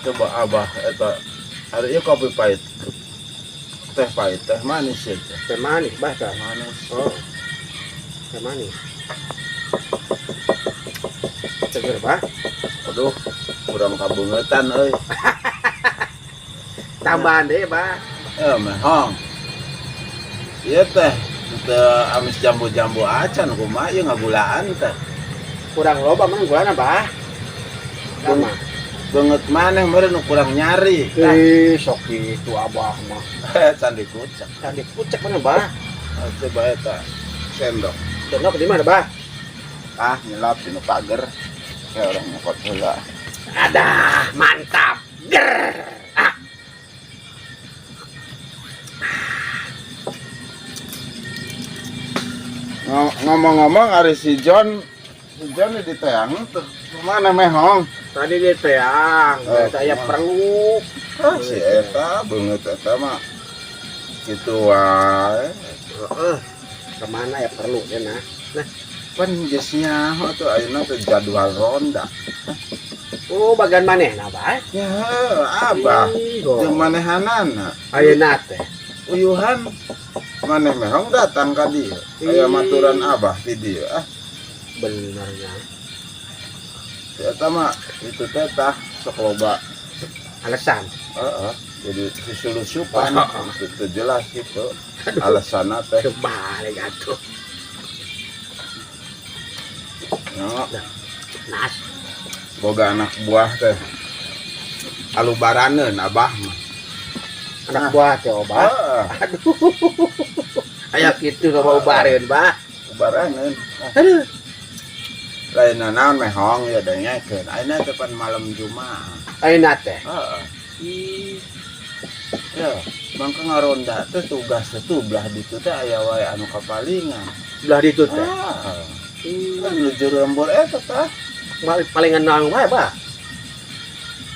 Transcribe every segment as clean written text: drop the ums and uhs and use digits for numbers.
Coba Abah eta hari ieu kopi pahit. Teh pahit, teh manis ya teh. Teh manis, Bah, teh. Manis. Oh. Teh manis. Seger, Bah. Aduh, kurang kabeungetan euy. Tambahan deh, Bah. Eh, mehong. Ieu teh teu amis jambu-jambu acan, kumaha ieu ngagulaan teh? Kurang loba mah gulana, Bah. Sama. Beungeut maneh meureun nu kurang nyari. Ih, sok gitu Abah mah. Can dikucek. Can dikucek mana, Bah? Ah, coba eta sendok. Sendok di mana, Bah? Ah, nyelap di nu pager. Kayak orang nyokot heula. Ada, mantap. Ger. Ah. Ngomong-ngomong ari si John di teang tuh. Kemana mehong? Tadi di teang, Oh, saya kumaha? Perlu. Ah, si eta beungeut eta mah. Kitu wae. Heeh. Kemana ya perlu ya nah. Nah, pan geus nyaho tuh ayeuna teh jadwal ronda. Oh, bagian maneh nah, Bah? Ya, Abah. Ih, Jeung manehanana. Ayeuna teh. Uyuhan maneh mehong datang ka dieu. Aya maturan Abah ti dieu ah. Benernya. Si eta mah itu teh tah sok loba alasan. Heeh, jadi susulusupan itu jelas gitu alasanna teh. Kebalik atuh. No, Nas. Boga anak buah teh alubaraneun Abah mah. Anak buah teh obat. Heeh. Aduh. Aya kitu sama ubareun, Bah. Ubaraneun. Aduh. Lain naon mehong ya dengekeun ayeuna teh pan malam Jumaah. Ayeuna teh. Heeh. Ya, mangka ngaronda teh tugas teh tuh belah ditu teh aya wae anu kapalingan. Belah ditu teh. Ah. Kan nuju lembur eta tah. Palingan naon wae, Bah?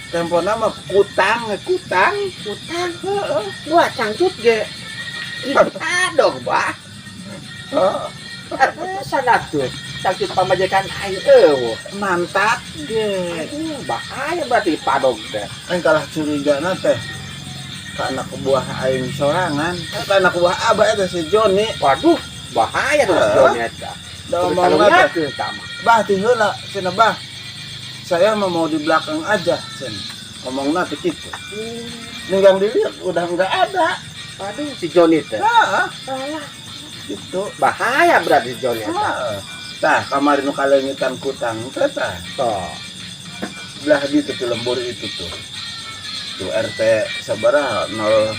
Tempona mah kutang, kutang. Kutang. Heeh. Wah, cangcut ge. Aduh, Bah. Heeh. Sana tuh. Cangcut pamajikan aing eueuh. Mantap ge. Aduh, bahaya berarti padog teh. Aing kalah curiga na teh ka anak buah aing sorangan. Ka anak buah Abah eta si Joni. Waduh, bahaya tuh Heeh. Joni eta. Da omongna teh, Teh mah. "Bah, ti heula cenah, Bah. Saya mah mau di belakang aja," cenah. Ngomongna teh kitu. Ninggang dilihat udah enggak ada. Aduh, si Joni teh. Nah, Salah. Gitu. Bahaya berarti si Joni eta. Heeh. Tah, kamari nu kaleungitan kutang teh tah. Toh. Belah gitu tuh lembur itu tuh. Tuh RT sabaraha 0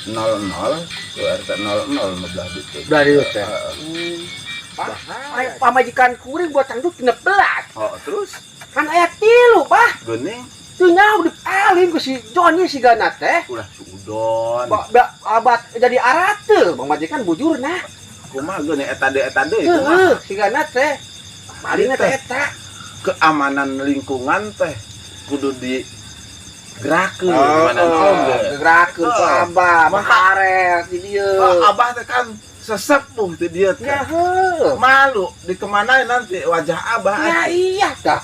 00 tuh RT 00 nu belah ditu. Belah ditu teh. Heeh. Bahaya. Pamajikan kuring buat cangcut 16. Oh, terus Kan aya tilu, Bah. Geuning. Teu nyaho dipaling ku si Joni sigana teh. Ulah suudon. Ba, ba, abat jadi arate pamajikan bujurna. Kumaha geuning eta deui, eta deui kumaha? Heeh, sigana teh. Palingna teh eta. Keamanan lingkungan teh kudu digerakeun mana oge. Gerakeun ku Heeh. Abah, Maka- maharet di dieu. Oh, Abah teh kan sesepuh ti dieu teh. Ya heuh. Malu dikemanain nanti wajah Abah. Ya iya tah.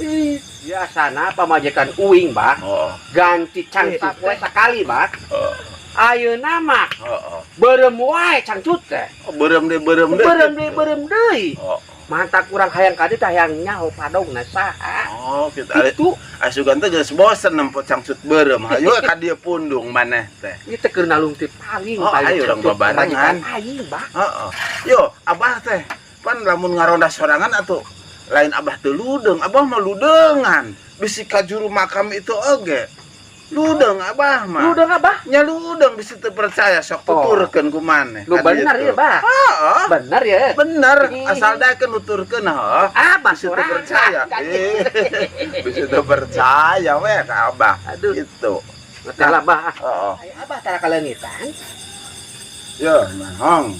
Ih, biasana pamajikan uing, Bah, Oh, ganti cangcut we sakali, Bah. oh, Ayeuna mah oh, oh. beureum wae cangcut teh. Oh, beureum deui, beureum deui. Beureum deui, beureum deui. Oh, Mantap kurang hayang ka dieu teh hayang nyaho padongna saha. Oh, gitu. Ari Itu asugan teh geus bosen nempo cangcut beureum. Hayu ka dieu pundung maneh teh. Ieu teh keur nalungtik paling Oh, paling ayo urang cangcut babarengan. pamajikan aing, Bah. Heeh. Yo, Abah teh pan lamun ngaronda sorangan atuh lain Abah teu ludeung, Abah mah ludeungan. Bisi ka juru makam itu oge. Ludeung Abah mah. Ludeung, Abah? Nya ludeung, bisi teu percaya sok Oh. tuturkeun ku maneh. Lu Ka bener dieu ya, tuh. Bah? Heeh. Bener ya? Bener, Ih. Asal daekeun nuturkeun heuh. Abah Bisi teu sorangan. percaya. Bisi teu percaya we ka Abah. Aduh. Gitu. Ngetel lah, Bah. Heeh. Ayo Abah tara kaleungitan. Yo, mahong.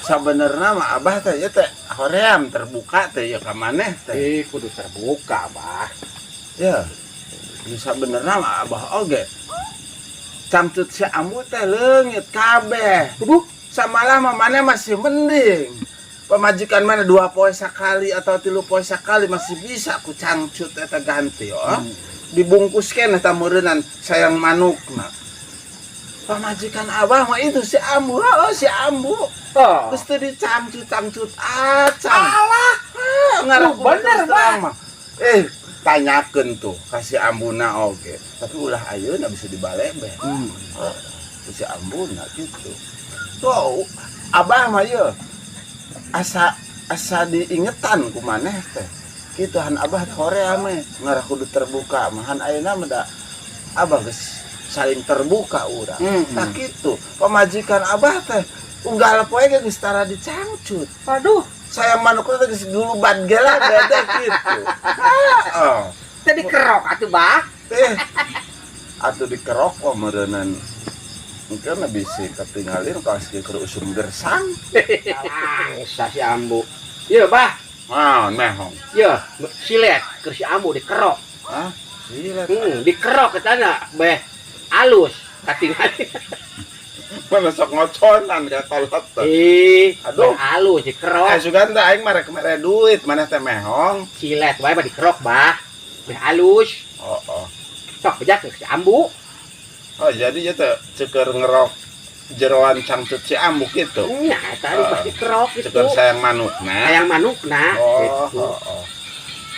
Sabenerna mah Abah teh ya teh hoream terbuka teh ya ka maneh teh. Ih, kudu terbuka, Bah. Ya. Nu sabenerna mah Abah oge. Cangcut si Ambu teh leungit kabeh. Kudu Samalah mah maneh masih mending. Pamajikan mana 2 poe sekali atau 3 poe sekali masih bisa ku cangcut eta ganti, oh. Dibungkus keneh eta meureunnan sayang manukna. Pamajikan Abah mah itu si Ambu, oh, si Ambu. Oh. Terus teu dicangcut-cangcut acan. Alah, Ah, ngarah Lu bener, terus terang mah. Eh, tanyakeun tuh ka si Ambuna oge. Tapi ulah ayeuna, bisa dibalebe. Oh, si Ambuna gitu. Tuh, Abah mah ye asa asa diingetan ku maneh teh. Kitu han Abah horea meh ngarah kudu terbuka mah, han ayeuna mah da Abah geus saling terbuka urang. Tah kitu, pamajikan Abah teh unggal poe ge geus tara dicangcut. Aduh, Sayang manuk teh geus gulubat gela teh kitu. Ah, oh. Tadi kerok atuh, Bah. Eh, atuh dikerok kok meureunnan. Mungkin bisi ketinggalin kalau keur usum gersang. Bangsa si Ambu. Ye, Bah. Ah, mehong. Ye, silet keur si Ambu dikerok. Ah, silet. Dikerok ke tanah, beh alus katingali. Mana sok ngoconan ka kolot teh. Ih, Aduh. beh alus dikerok. Eh, sugan teh aing mah rek mere duit, mana teh mehong. Silet wae mah dikerok, Bah. Beh alus. Oh. Sok beja ke si Ambu. Oh, jadi ya teh ceker ngerok jeroan cangcut si Ambu gitu. Nya, eta Ah. pasti kerok gitu. Ceker sayang manukna. Hayang manukna Oh, gitu. oh.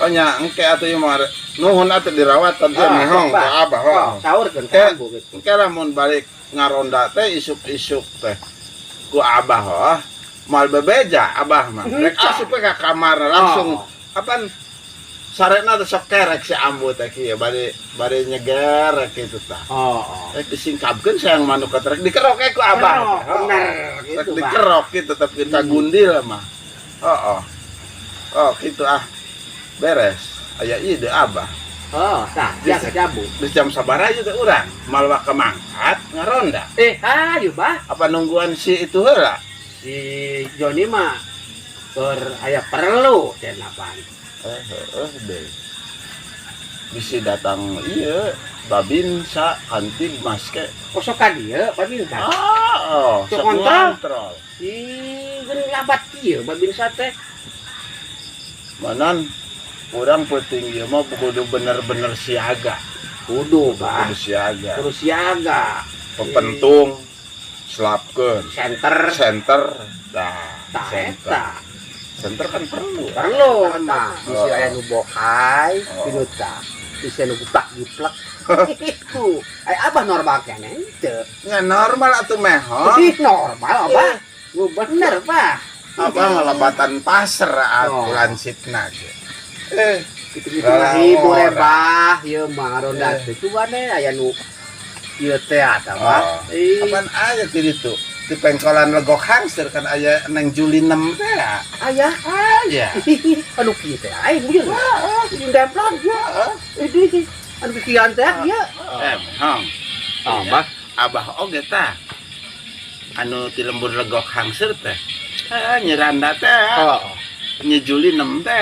Oh nya, engke atuh ieu mah nuhun atuh dirawat teh Ah, mehong sok, Bah. teh Abah. Oh, Oh. saurkeun Eh. ka Ambu gitu. Engke lamun balik ngaronda teh isuk-isuk teh ku Abah, oh. Moal bebeja Abah mah. Rek asup we ka kamar langsung. Oh. Apaan sarena teh sok kerek si Ambu teh kieu bade bade nyeger kitu tah. Oh. Rek disingkapkeun sayang manuk teh rek dikerok we ku Abah. Kerok, Oh, bener rek gitu, Bah. dikerok gitu tapi kita gundil mah. Oh. Oh, gitu ah. Beres. Aya ide Abah. Oh, tah, jaga jambu. Geus jam sabaraha ieu teh urang? Moal waka mangkat ngaronda. Eh, hayu, Bah. Apa nungguan si itu heula? Si Joni mah keur aya perlu cenah pan. Eh, heeh deh. Bisi datang iya Babinsa Kantib maske. Kosok ka dieu Babinsa. Ah, oh, Sok sok ngontrol. ngontrol. Ih, geuning lambat kieu Babinsa teh. Manan urang penting ieu mah kudu bener-bener siaga. Kudu, Bah. Kudu siaga. Kudu siaga. Pepentung selapkeun. Center. Center. Nah, Tah center. eta. Center kan perlu. Perlu mah. Bisi Oh. aya nu bohai, Oh. tinu tah. Bisi nu butak jiplek. Itu. Ai Abah normal keneh henteu? Ya normal atuh mehong. Ih, normal Abah. Lu bener, Bah. Abah ngelebatan pasar atuh Oh. lansipna ge. Eh, Gitu-gitu Lah, mah hibur ora. Bah, ieu mah ronda Eh. teh coba deh aya nu ieu teh ata, Bah. Oh. Ih, Apaan aya ti ditu? Di pengkolan Legok Hangseur kan aya Neng Juli 6 teh ya. Aya. Aya. Anu kieu teh aing bujur. Heeh, demplon. Heeh. Ini anu kikian teh ieu. Eh, mehong. Oh, Bah. Abah oge tah. Anu ti lembur Legok Hangseur teh. Eh, nyiranda teh. Oh. Nyi Juli 6 teh.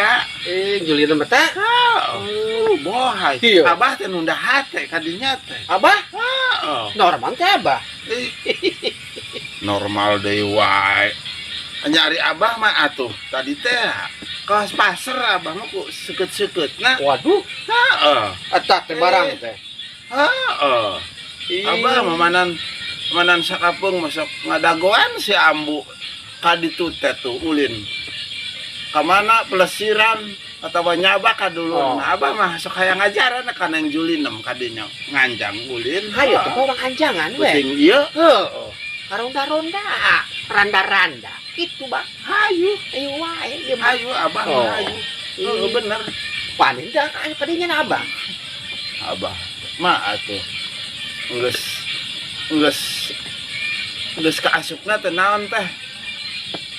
Eh, Juli 6 teh. Oh, bohai. Iya. Abah teh nunda hate kadinya teh. Abah Heeh. normal teh Abah. Ih. Normal deui wae. Nyari Abah mah atuh tadi teh kawas pasar Abah mah ku seukeut-seukeut nah. Waduh, Heeh. eta teh barang teh. Heeh. Abah mah manan manan sakapeung masuk ngadagoan si Ambu ka ditu teh tuh ulin. Kamana pelesiran atau nyaba ka dulu. Oh. Nah, Abah mah sok hayang ngajaran ka Neng Juli 6 kadinya nganjang ulin. Hayo teh orang anjangan we. Penting ieu. Heeh. Karonda-ronda, randa-randa. Itu, Bah. Hayu. Ayo wae ieu mah. Hayu Abah Oh. mah hayu. Heeh, bener. Panen dah aya kadinya na Abah. Abah mah atuh geus geus geus kaasupna teh naon teh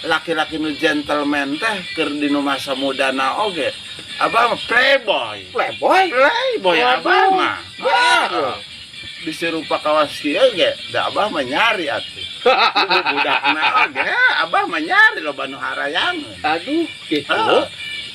laki-laki nu gentleman teh keur dinu masa mudana oge Abah mah playboy. Playboy. Playboy. Waduh. Abah mah. Waduh. Diserupa kawas kieu ge da Abah mah nyari atuh budakna oge Abah mah nyari loba nu harayangeun. Aduh, gitu. Heeh.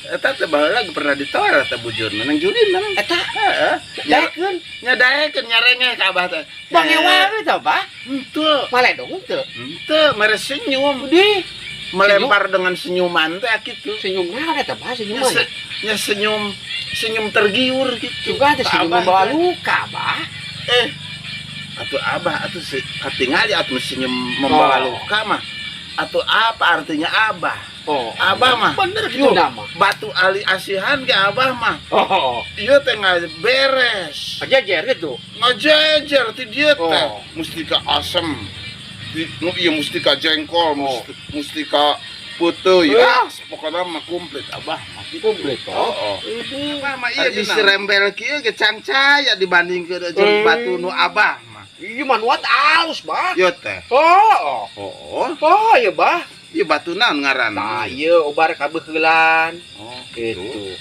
Eta teh baheula pernah ditawar teh bujurna Neng Julina. Eta Heeh. daekeun. Nyadaekeun nyarengeh ka Abah teh. Bangewa we teh, Bah. Henteu. Maledong teu. Henteu, mere senyum. Di. Melempar dengan senyuman teh gitu. Senyum naon eta, Bah, senyuman? Ya senyum senyum tergiur gitu. Juga ada senyum Abah membawa teh. Luka, Bah. Eh, atuh Abah atuh si katingali atuh senyum membawa luka mah. Atau apa artinya Abah? Oh. Abah mah. Bener gitu Yuh, nama. batu ali asihan ke Abah mah. Oh. Ieu teh nggak beres. Aja gitu. Ngajejer ti dieu teh. Mustika asem. Di, nu ieu mustika jengkol, mustika puteuy. Eh. Ah, pokoknya mah komplit Abah mah gitu. Komplit toh. Oh. Ini Abah mah iya isi rembel kieu ge cangcaya dibandingkeun jeung batu nu Abah mah. Iya, manuat alus, Bah. Ieu teh. Oh. Oh, Oh, iya, Bah. ieu batu naon ngaranna? Nah, iya obar kabeuheulan. Oh, Gitu.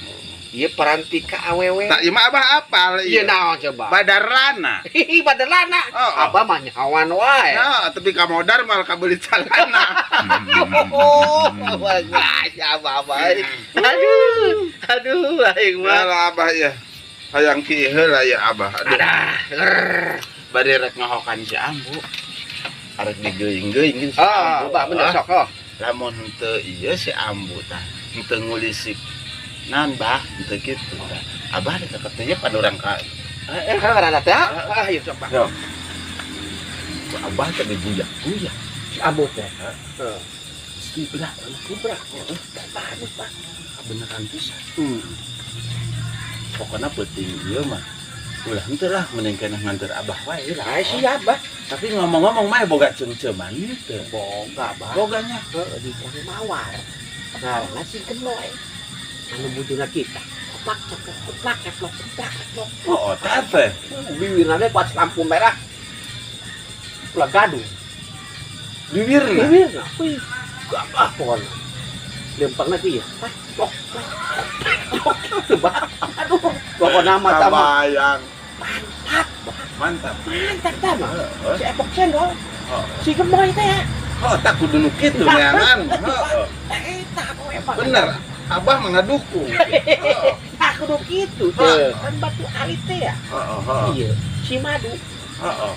Iya, perantika awewe. Tak, ieu mah Abah apal. Iya, naon coba? Badarlana. Hihi, badarlana. Oh. Abah mah nyawan wae. Nah, tapi ka modar mal kabeli calana. Oh, wah, siapa abah? Aduh, aduh, aing mah. Lah Abah ya. Hayang kieu heula ya Abah. Aduh. Adah, grrr. Bade rek ngahokan si Ambu. Arek digeuing-geuing si Ah, Ambu. Abah bener sok oh. Lamun henteu ieu si Ambu tah, henteu ngulisik naon, Bah, henteu kitu tah. Abah rek katanya pan urang ka Eh, kan ada teh. Ah, ieu sok, Bah. Ku Abah teh diguyak-guyak. Si Ambu teh. Heeh. Kibra, Kubra. Bagus, Pak. Beneran pisan. Pokoknya penting ieu mah. Ulah henteu lah, mending keneh nganter Abah wae lah. Ah, siap, Bah. Tapi ngomong-ngomong mah boga ceungceuman teu? Boga, Bah. Boganya. Heeh, di pohon mawar. Ngaranna si Gemoy. Anu bujuna kita. Keplak, ceplok, keplak, ceplok, keplak, ceplok. Oh, teh. Bibirna teh kuat lampu merah. Ulah gaduh. Bibirna. Bibirna, wih, gagah pokoknya. Lempangna kieu. Plak, plok, plak, plok, gitu, Bah. Aduh, pokoknya mah tama. Kabayang. Mantap, Mantap. mantap tama. Heeh. Si Epok Cendol, Oh, si Gemoy teh ya. oh tak kudu nu kitu neangan. Heeh. Eta aku emang. Bener. Abah mah ngadukung. Heeh. Aku kudu kitu teh. Kan batu alit teh ya. Heeh, heeh. Iya, si madu. Heeh.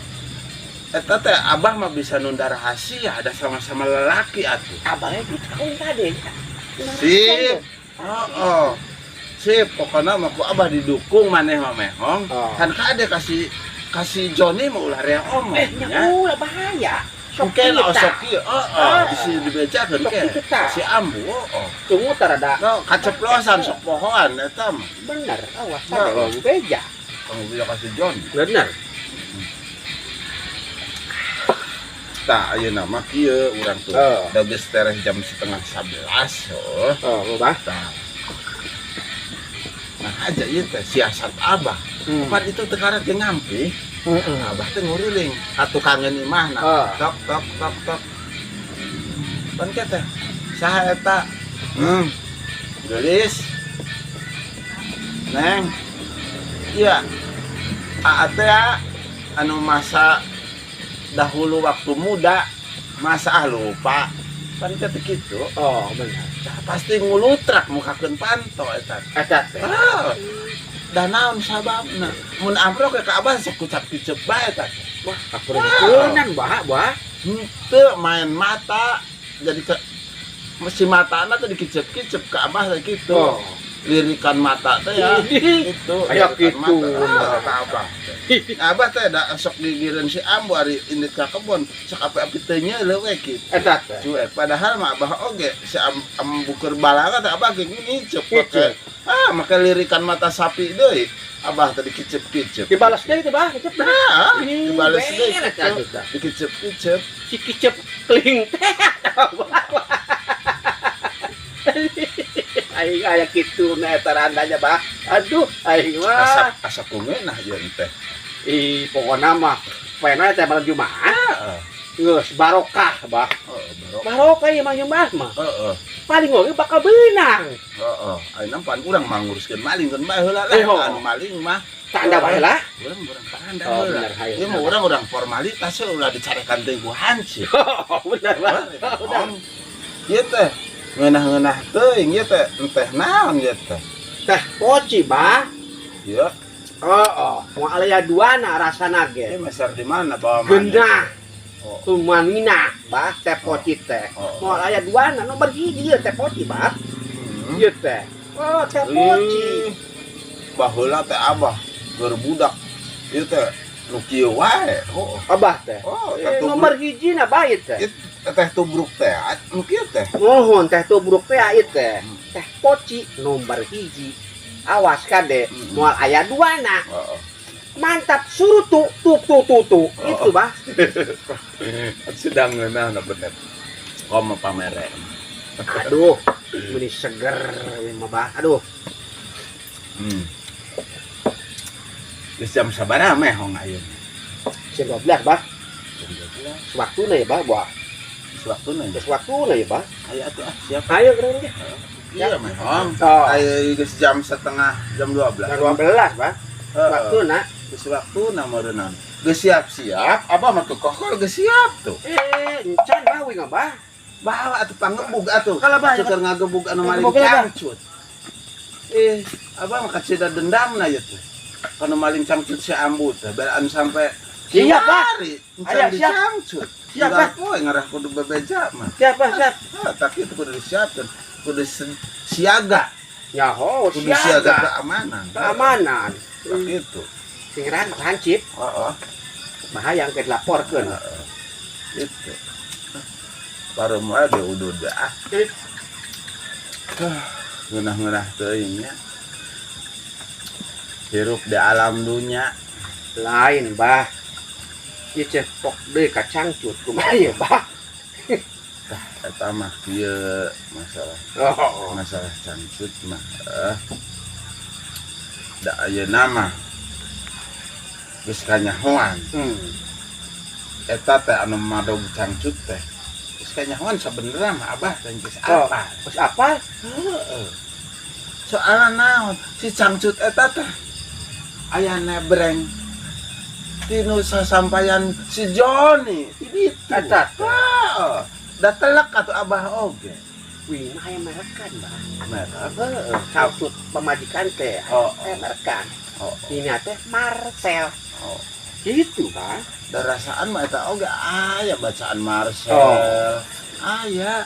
Eta teh Abah mah bisa nunda rahasia, ada sama-sama lelaki atuh. Abahnya gitu kawin kade. Sip. Heeh. Sip, pokoknya mah ku Abah didukung maneh mah mehong. Oh. Kan kade kasih kasih Joni mah ulah rea omong Eh, nya. nya ulah bahaya. Sok Mungkin kita. osok kieu, heeh, Ah. bisi dibejakeun Sok ke. kita. Si Ambu, heeh. Tunggu tarada. No, kaceplosan sok pohoan eta mah. Bener, awas Nah. ada beja. Kamu bisa kasih Joni. Bener. Tah, ayeuna mah kieu urang tuh. Oh. Da geus tereh jam 10.30, oh. Oh, bah. Tah. Nah aja ieu teh siasat Abah. Pan itu teh karet ge ngampi. Heeh. Abah teh nguriling ka tukangeun imahna. Ah. Tok tok tok tok. Pan ke teh saha eta? Geulis. Neng. Iya. Aa teh anu masa dahulu waktu muda masa ah lupa pan teh kitu. Oh, bener. Tah, pasti ngulutrak mukakeun panto eta. Eta teh. Ah, da naon sababna mun amprok ke Abah sok kucap kicep bae eta teh. Wah, kapureunan, bah, bah. Henteu main mata, jadi ke si matana tuh dikicep-kicep ke Abah teh gitu. Oh. Lirikan mata teh ya itu. Aya lirikan kitu. mata. Ah, ka Abah teh. Abah teh da sok gigireun si Ambu ari indit ka kebon sok api-api teu nyeuleuh we kitu. Eta teh. Cuek, padahal mah Abah oge si ambu keur balaga teh Abah ge ngicep make ah make lirikan mata sapi deui. Abah teh dikicep-kicep. Dibalas deui teh, bah, kicep dah. Nah, Ih, dibales deui beres gitu. atuh tah. Dikicep-kicep. Si kicep keling teh. Aing aya kitu na eta randanya, bah. Aduh, aing mah. Asa asa kungeunah ieu teh. Ih, pokokna mah poena teh malam Jumat. Heeh. Geus barokah, bah. Heeh, barokah. Barokah ieu malam Jumat mah. Heeh. Paling oge bakal beunang. Heeh. Ayeuna pan urang mah nguruskeun maling keun bae heula lah. Eh, ho. Anu maling mah. Tanda bae lah. Urang urang tanda Oh, heula. bener, hayo. Ieu mah urang urang formalitas we, ulah dicarekan teh ku hansip. Oh, bener, bah. Bener. Ieu teh ngeunah-ngeunah teuing ieu teh enteh naon ieu teh. Teh poci, bah. Ieu Oh, oh. Mau alaya duana rasana ge. ieu meser di mana bawa mana? Genah. Oh. Tumanina, bah, teh poci teh. Oh. Moal aya duana, nomor hiji ieu teh poci, bah. Hmm. Ieu teh. Oh, teh poci. Ih, baheula teh abah keur budak ieu teh nu kieu wae. Oh. Abah teh. Oh, teh Eh, tubruk. nomor hiji na bae teh. Ieu teh tubruk teh nu kieu teh. Mohon teh tubruk teh ieu teh. Teh poci nomor hiji. Awas kade, moal aya duana. Heeh. Mantap, suruh tuh tuh tuh tuh tuh. Oh. Itu, bah. Sedang ngeunah na bener. Komo pamere. Aduh, ini seger ini mah, bah. Aduh. Geus jam sabaraha mehong ayeuna? Jam 12, bah. Jam 12. Sewaktu ya, bah, buah. Geus waktuna ya. Sewaktu ya, bah. Ayo atuh ah, siap. Ayo keren ge. Iya mehong. Oh. Ayo geus jam setengah jam 12. Jam 12, bah. Heeh. Waktuna. Geus waktuna meureunana. Geus siap-siap, abah mah tuh kokol geus siap tuh. Eh, encan bah wing bah. Bawa atuh pangebug atuh. Kalau bah, Ceker ngagebug anu maling Ngagebug lah, Bah. cangcut. Eh, abah mah kacida dendamna ya teh. Kanu maling cangcut si Ambu teh, belaan sampai Siap, Bah. kiwari, encan Ayo, siap. dicangcut. Siap, Tinggal Bah. poe ngarah kudu bebeja mah. Siap, bah, siap. Ah, tapi itu kudu disiapkan, kudu siaga, Nyaho, kudu siaga siaga. keamanan. Keamanan. Gitu. Sing hancip, Heeh. bahaya engke dilaporkeun. Heeh. Gitu. Baru mulai diudud ah. Eh. Ngeunah-ngeunah teuing nya. Hirup di alam dunia. Lain, bah. Ieu cepok deui ka cangcut kumaha ya, bah. Eta mah kieu masalah Oh. masalah cangcut mah eh. Da ayeuna mah geus kanyahoan. Eta teh anu madog cangcut teh geus kanyahoan sabenerna mah abah teh geus Oh. apa. Geus apa? Heeh. Soalna naon si cangcut eta teh aya nebreng tinu sasampayan si Joni ti ditu. Eta teh. Heeh. Da telek atuh abah oge. Wih, mah aya merekan, bah. Merek. Heeh, cangcut pamajikan teh. Oh. Aya merekan. Oh. Ini teh Marcel. Oh. Gitu, bah. Da rasaan mah eta oge aya bacaan Marcel. Oh. Aya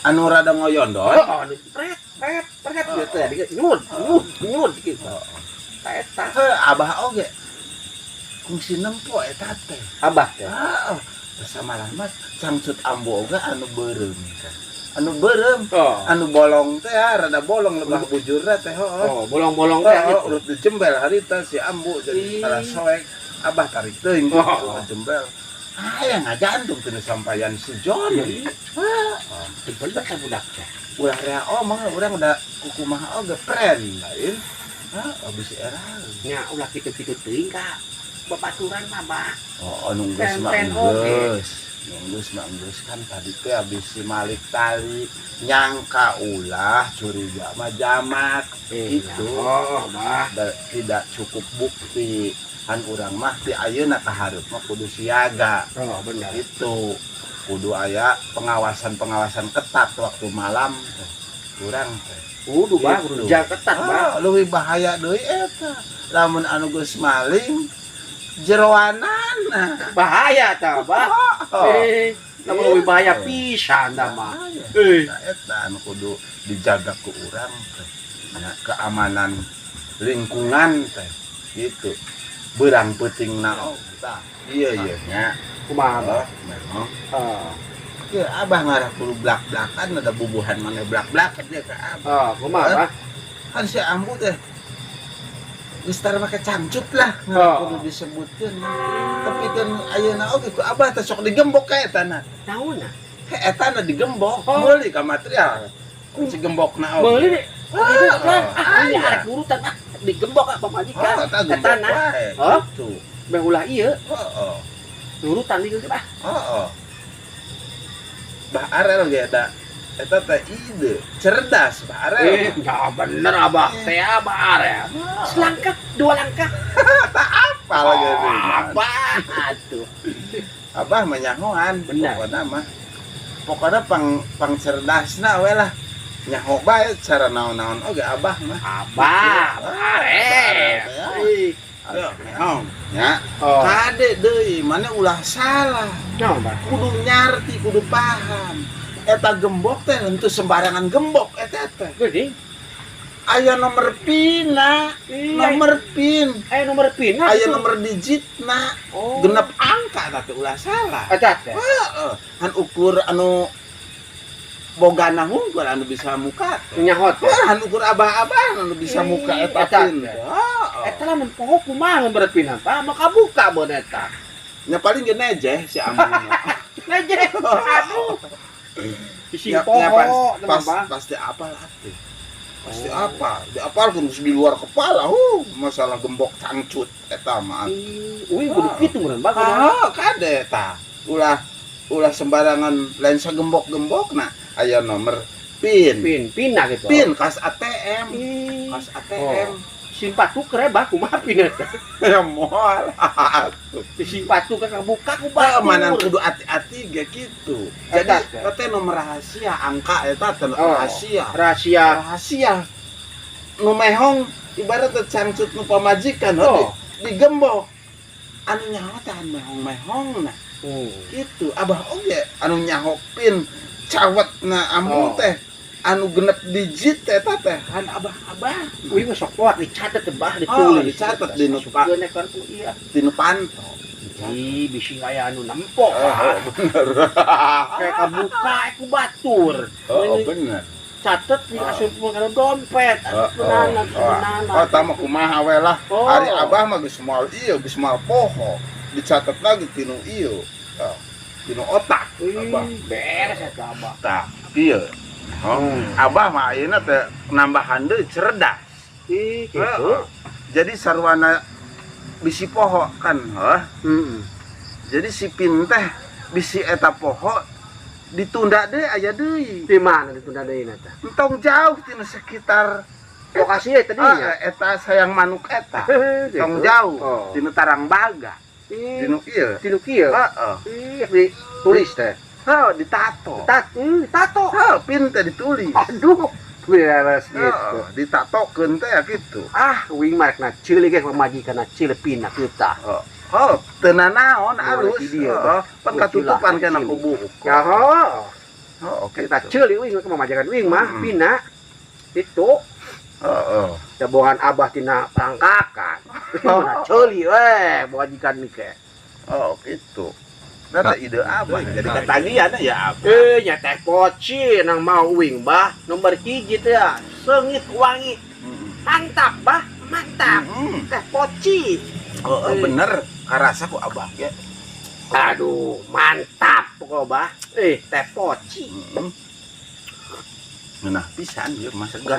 anu rada ngoyondon. Oh, anu pret pret pret Oh. gitu ya. Nyud, nyud, nyud gitu. Oh. Eta Heuh, abah oge kungsi nempo eta teh. Abah teh. Heeh. Bersama lama cangcut ambu oge anu beureum kan. Anu beureum, Oh. anu bolong teh ah, rada bolong lebah bujurna teh heuh. Oh, bolong-bolong teh Oh, gitu. urut dijembel harita si ambu jadi Ih. salah soek. Abah tarik teuing gitu Oh. jembel. Ah, yang ngagantung tinu sampayan si Joni. Heeh. Bener kan budak teh. Ulah rea omong urang udah kukumaha oge friend lain. Hah, abis era. Nya ulah kitu-kitu teuing ka babaturan mah, Bah. Oh, anu geus mah Friend-friend oge. geus. Geus mah geus kan tadi teh abis si Malik tali nyangka ulah curiga mah jamat. Eh, Gitu. oh, Bah. Tidak cukup bukti kan urang mah ti ayeuna ka hareup mah kudu siaga. Oh, bener. Itu kudu aya pengawasan-pengawasan ketat waktu malam teh. Kurang teh. Kudu, Bah, kudu Gitu. jaga ketat, Bah. Ah, leuwih bahaya deui eta. Lamun anu geus maling jeroanana. Bahaya tah, Bah. Oh. Eh, lamun leuwih bahaya pisan dah mah. Bahaya. Eh. Nah, eta anu kudu dijaga ku urang teh. Ya, keamanan lingkungan teh gitu. Beurang peutingna oh, tah. Iya iya nya. Kumaha, Bah? Oh, memang. Oh. Ya, abah ngarah kudu blak-blakan ada bubuhan mana blak-blakan dia ke abah. Oh, kumaha, Bah? Kan si ambu teh geus tara make cangcut lah ngarah Oh. kudu disebutkeun. Tapi kan ayeuna oge ku abah teh sok digembok ka eta na. Naonna? He, eta na digembok, Oh. meuli ka material. Si gembokna oge. Meuli deh. Ah, Ah, ini aya. arek nurutan ah digembok ah pamajikan. Oh, eta gembok Eta na. wae. Oh? Gitu. Beh ulah ieu Heeh. nurutan ieu bah. Heeh. Bah Arel ge da eta teh ide cerdas Bah Arel. Eh, ya bener abah. Saya abah Arel. Selangkah, dua langkah. Apa lagi Oh, abah atuh. Abah mah nyahoan Bener. pokokna mah. Pokokna pang pang cerdasna we lah. Nyaho bae cara naon-naon oge abah mah. Abah, Ah, Arel. Abah Arel. Ih, Ayo, mehong nya. Oh. Kade Kade deui, mana ulah salah. Naon, Bah? Kudu nyarti, kudu paham. Eta gembok teh henteu sembarangan gembok eta teh. Gede. Aya nomor pina, nomor pin, Aya nomor pin. Aya nomor digitna, Oh. 6 angka tapi ulah salah. Eta teh. Heeh, kan ukur anu bogana hungkul anu bisa muka teh. Nyahot teh. Wah, anu ukur abah-abah anu bisa muka eta Eta pin. teh. Heeh. Eta lamun poho kumaha nomor pin, Pak? Maka buka bon eta. Nya paling ge nejeh si ambuna. Nejeh. Aduh. Bisi Ya, poho, ya, teman, Bah. pasti apal atuh. Pasti Oh. apa? Diapalkeun geus di luar kepala. Masalah gembok cangcut eta mah. Ih, uing kudu kitu meureun, Bah. Ah, kade tah. Ulah ulah sembarangan lain sagembok-gembokna aya nomor pin. Pin, pina gitu. Pin kas ATM, Ih. kas ATM. Simpat tuker bah kumaha pin eta. Ya moal atuh. Simpat tuker kabuka ku Bah, batur. mana kudu hati-hati ge gitu. Jadi Eta teh. eta teh nomor rahasia, angka eta teh Oh. rahasia. Rahasia. Rahasia. Nu mehong ibarat teh cangcut nu pamajikan Oh. digembok. Anu nyaho teh anu mehong-mehongna. Gitu. Abah oge anu nyaho pin cawet na ambu Oh. teh anu 6 digit teh eta teh kan abah-abah. Uing mah sok kuat dicatet teh, Bah, Oh, ditulis. dicatet di nu Asupkeun kartu iya. di nu panto. Ih, bisi aya anu nempo. Oh, Bah. bener. Kayak kabuka ku batur. Oh, bener. Catet di asup kana dompet, Oh, asup nana, oh, nana. oh, tah mah kumaha we lah. Oh. Ari abah mah geus moal ieu, geus moal poho. Dicatat lagi tinu ieu. Oh, tinu otak abah. Ih, beres eta abah. Tah, ieu. Oh, abah mah ayeuna teh nambahan deui cerdas. Ih, gitu. Heeh. Jadi sarwana bisi poho kan, heuh. Jadi si pin teh bisi eta poho ditunda deui aya deui. Di mana ditunda deui eta? Entong jauh tina sekitar Lokasi ya tadinya. Ah, eta sayang manuk eta. Gitu. Tong jauh Oh. tina Tarang Baga. Ih, Tinu ieu. tinu kieu. Heeh. Ih, ditulis teh. Heuh, ditato. Tato. Heuh, pin teh ditulis. Aduh, beres gitu. Heeh, ditatokeun teh ya gitu. Ah, uing mah rek na ceuli ge pamajikan na ceuli pina kita. Oh, oh, teu nanaon alus. Di dieu, Heeh, pan katutupan Gila, kana ku buuk. Ya, Oh, oke. kita ceuli uing ke pamajikan uing mah pina. Itu Heeh. Tebohan abah tina perangkakan. Na ceuli we pamajikan ke. Oh, gitu. Nah, ide abah. Jadi ketagihan ya abah. Eh, nya teh poci nang mau uing bah nomor 1 teh ya. Seungit wangi. Mantap bah, mantap. Teh poci. Oh, oh, bener. Karasa ku abah ge. Aduh, mantap pokok bah. Eh, teh poci. Ngeunah pisan ieu mah seger.